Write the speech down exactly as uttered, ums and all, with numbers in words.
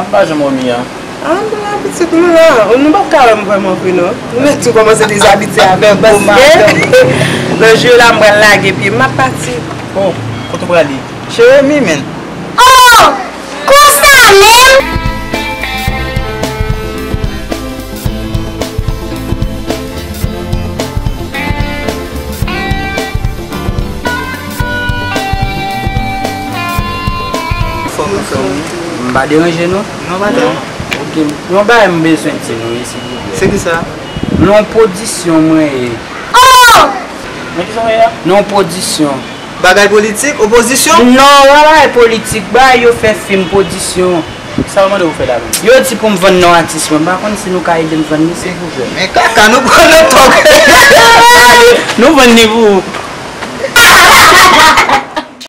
M pa janm wè Mia. Ah, m la pitit, nou la. Nou p ap ka wè m vrèman vre, non. Nou mèt tou kòmanse dezabitye avè m, paske nan jou la, m pral lage pye m, m ap pati. Oh, kote w prale? Jeremi, menn. Oh! Konsa menm? Anfòm, anfòm, wi. M pa deranje nou? Non, pa deranj. Ok, yon bagay m bezwen di nou wi, silvouplè. Se ki sa? Nan yon pozisyon mwen ye. Oh! Nan ki sa w ye a? Nan yon pozisyon. Bagay politik, opozisyon? Non, pa bagay politik, bagay yo fè fim, pozisyon. Sa yo mande w fè la menm? Yo di pou m vann non atis mwen, m pa konn si nou ka ede m vann li, silvouplè. Men kaka, nou pran nan tòk. Nou vann li pou ou.